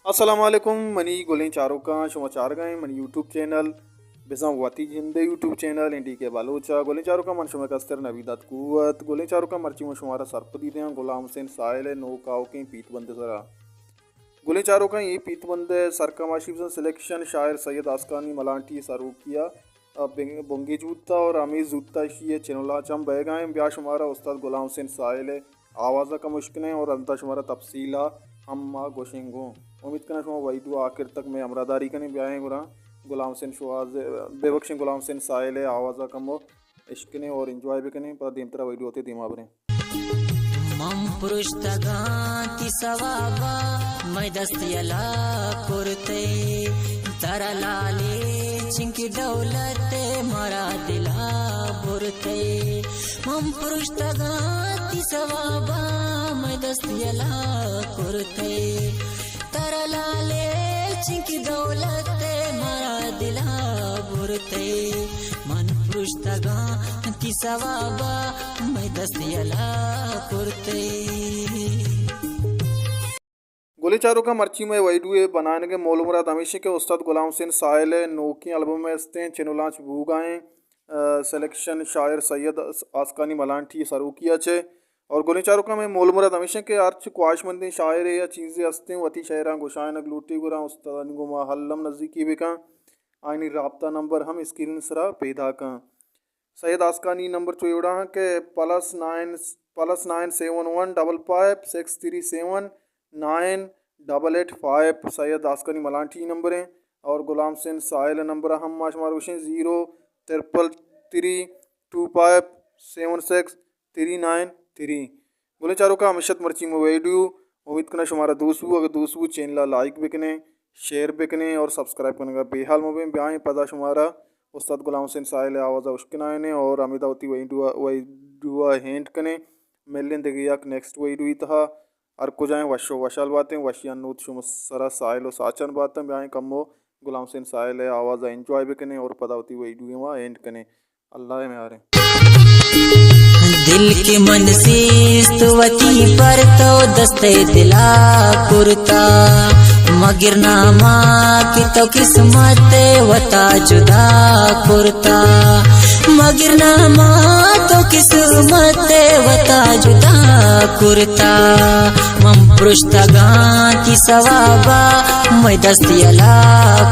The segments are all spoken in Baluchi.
السلام علیکم، منی گلیں چاروکاں، شما چارگا ایں منی یوٹیوب چینل، بزاں وتی جندے یوٹیوب چینل این ڈی کے بلوچ ءَ۔ گلیں چاروکاں، من شمئے کستر نوید ات قوت۔ گلیں چاروکاں، مرچی من شمارا سرپدی دیاں غلام حسین ساحل ءِ نوک آؤکیں پیت بند ءِ سرا۔ گلیں چاروکاں، اے پیت بند ءِ سرکماشی بزاں سلیکشن شاعر سید آسکانی ملانٹی ءِ سروکی ءَ بنگ-، بنگیج بوتا اور ہمے زوتا اشی ءِ چینل ءَ چم بئیگا ایں۔ بیا شمارا استاد غلام حسین ساحل ءِ آواز ءَ کم اشکنیں اور انت ءَ شمارا تفصیل ءَ ہم ما گوشیں گوں۔ امید کناں شما ویڈیو آخر تک مئے ہمراہ داری کنیں۔ بیائیں گڑا غلام حسین شوہاز، ببخشیں، غلام حسین ساحل ءِ آواز ءَ کم اشکنیں اور انجوائے بکنیں، پدا دیمترا ویڈیو ءِ دیما بریں۔ من پرشتگاں تی ثوابا، مئے دست یلا کرتے، ترا لالے چنکی دولت مارا دلا برتے۔ من پرشتگاں تی ثوابا، مئے دست یلا کرتے، ترا لالے چنکی دولت مارا دلا برتے۔ من پرشتگاں تی ثوابا، مئے دست یلا کرتے۔ گلیں چاروکاں، مرچی مئے ویڈیو ءِ بنائینگ ءِ مول مراد ہمیش ایں کہ استاد غلام حسین ساحل ءِ نوکیں البم ءِ استیں چن و لانچ بوگا ایں، آ، سلیکشن شاعر سید آس-، آسکانی ملانٹی ءِ سروکی ءَ چہ۔ اور گلیں چاروکاں، مئے مول مراد ہمیش ایں کہ ہرچ خواہشمندیں شاعرے یا چیزے استیں وتی شعراں گشائینگ لوٹی، گڑا استادانی گوما الم نزیکی بکن۔ آیانی رابطہ نمبر ہم اسکرین سرا پیداک ایں۔ سید آسکانی نمبر چو ایوڑا ایں کہ plus nine, plus nine seven one double five six three seven nine double eight five, Syed آسکانی ملانٹی نمبر ایں۔ اور غلام حسین ساحل نمبر ہم ما شمارا گوشیں، zero triple three two five seven six three nine three. گلیں چاروکاں، ہمیش ات مرچی مئے ویڈیو۔ امید کناں شمارا دوست بو۔ اگر دوست بو، چینل ءَ لائک بکنیں، شیئر بکنیں اور سبسکرائب کنگا بے حال مبیں۔ بیائیں پدا شمارا استاد غلام حسین ساحل ءِ آواز ءَ اشکنائینیں اور ہمیدا وتی ویڈیو، ویڈیو ءَ اینڈ کنیں۔ ملیں دگہ یک نیکسٹ ویڈیو ءِ تہا۔ ہر کجا ایں، وش و وشحال باتیں، وشیانی نود شمئے سرا ساحل و ساچان باتاں۔ بیائیں کمو غلام حسین ساحل ءِ آواز ءَ انجوائے بکنیں اور پدا وتی ویڈیو ءَ اینڈ کنیں۔ اللہ ءِ میاریں۔ دل کہ من زیست وتی پر تو دست دلا کرتا، مگر ناما کہ تو قسمت وتا جدا کرتا، مگر ناما تو قسمت وتا جدا کرتا۔ من پرشتگاں تی ثوابا، مئے دست یلا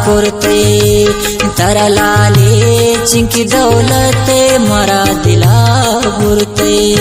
کرتے، ترا لالے چنکی دولت مارا دلا برتے۔